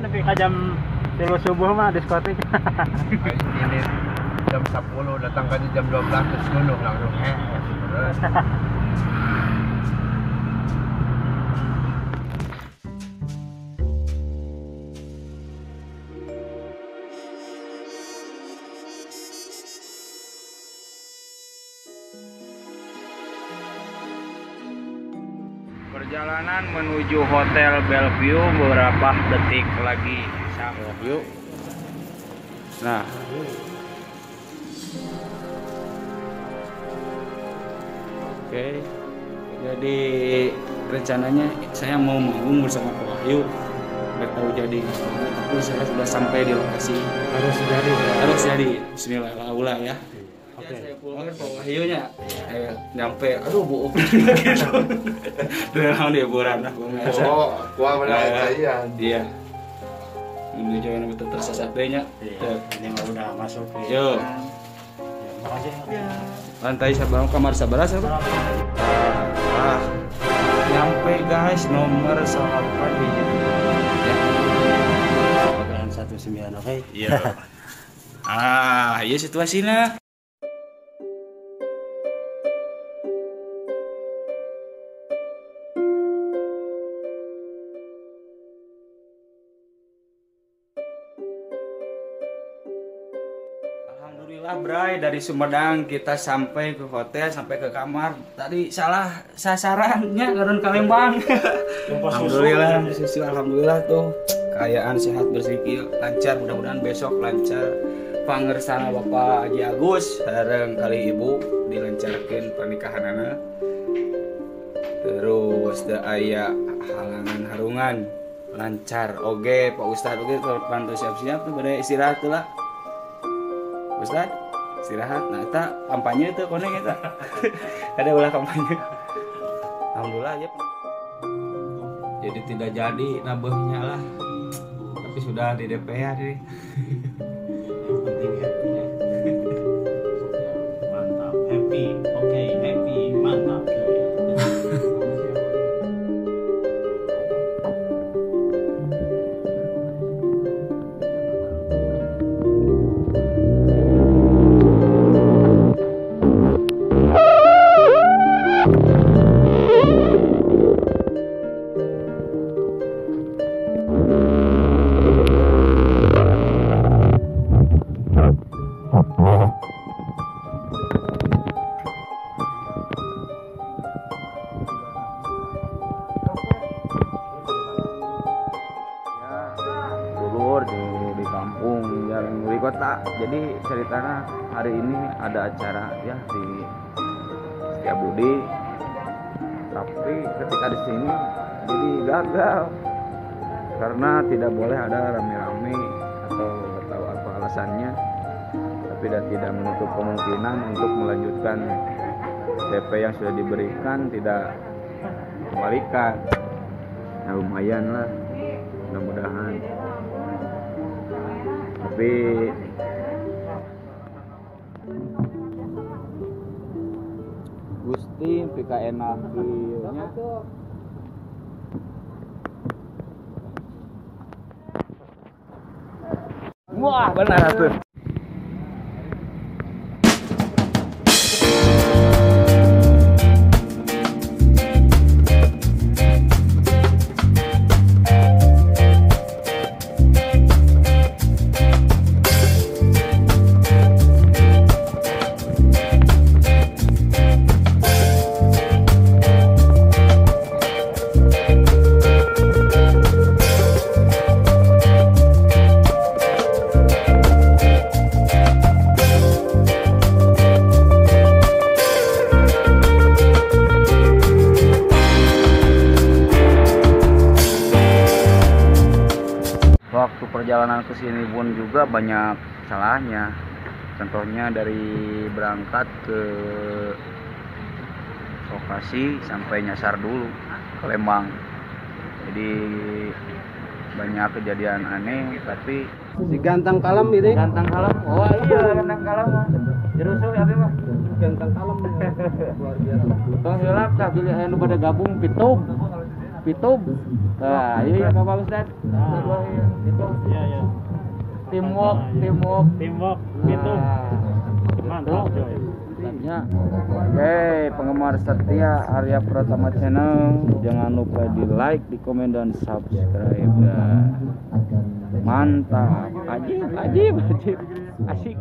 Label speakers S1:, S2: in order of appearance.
S1: Nepi ka jam 3 subuh mah diskotik.
S2: Ini jam 10 datang kan jam 12 terus gunung langsung.
S3: Perjalanan menuju Hotel Bellevue beberapa detik lagi.
S4: Bellevue. Nah, oke. Jadi rencananya saya mau manggung bersama Pak Wahyu. Nggak tahu jadi, tapi saya sudah sampai di lokasi.
S1: Harus jadi.
S4: Harus jadi. Bismillahirrahmanirrahim ya.
S1: Oke.
S4: Saya pulang Pak Wahyunya. Nyampe, aduh bohong gitu. Dengan hiburan lah.
S2: Oh, gua benar saya.
S4: Iya. Menuju yang betul tersesat nya.
S1: Iya. Ini mah udah masuk.
S4: Yo.
S1: Makasih.
S4: Lantai sabaraha kamar sabaraha siapa? Ah. Nyampe guys nomor 8 biji. Ya.
S1: 19, oke.
S4: Iya. Ah, iya situasinya. Alhamdulillah Bray, dari Sumedang kita sampai ke hotel, sampai ke kamar. Tadi salah sasarannya karena ke Lembang. Alhamdulillah, susu, alhamdulillah tuh. Keayaan sehat bersih lancar, mudah-mudahan besok lancar. Pangersana Bapak Haji Agus sareng kali Ibu dilancarkan pernikahan anak. Terus da aya halangan harungan lancar. Oke, Pak Ustadz oke pantu siap-siap tuh pada istirahat tuh lah. Ustad istirahat, nah eta kampanye itu koneng eta. Ada ulah kampanye. Alhamdulillah ya. Jadi tidak jadi nabehnya lah. Tapi sudah di DP ya nih.
S1: Yang penting happy-nya. Mantap, happy. Oke, happy, mantap.
S4: Di kampung yang di kota. Jadi ceritanya hari ini ada acara ya di Setiabudi, tapi ketika di sini jadi gagal karena tidak boleh ada rame-rame atau nggak tahu apa alasannya, tapi dan tidak menutup kemungkinan untuk melanjutkan DP yang sudah diberikan tidak kembalikan. Nah lumayan lah, mudah-mudahan. Tapi Gusti pika enak nya. Wah, benar tuh. Waktu perjalanan ke sini pun juga banyak salahnya. Contohnya dari berangkat ke lokasi sampai nyasar dulu ke Lembang. Jadi banyak kejadian aneh, tapi
S2: si ganteng kalem ini.
S4: Ganteng kalem. Oh iya, ganteng kalem mah. Jerusuh ya mah.
S2: Ganteng kalem. Luar biasa.
S4: Tong hilap tah bilih anu pada gabung pitub. Pitub. Nah, iya Bapak Ustad. Pitub.
S1: Iya, iya.
S4: Teamwork, teamwork,
S1: teamwork, pitub. Mantap, coy.
S4: Oke, penggemar setia Arya Pratama Channel, jangan lupa di like, di komen, dan subscribe. Mantap, ajib, ajib, ajib, asik.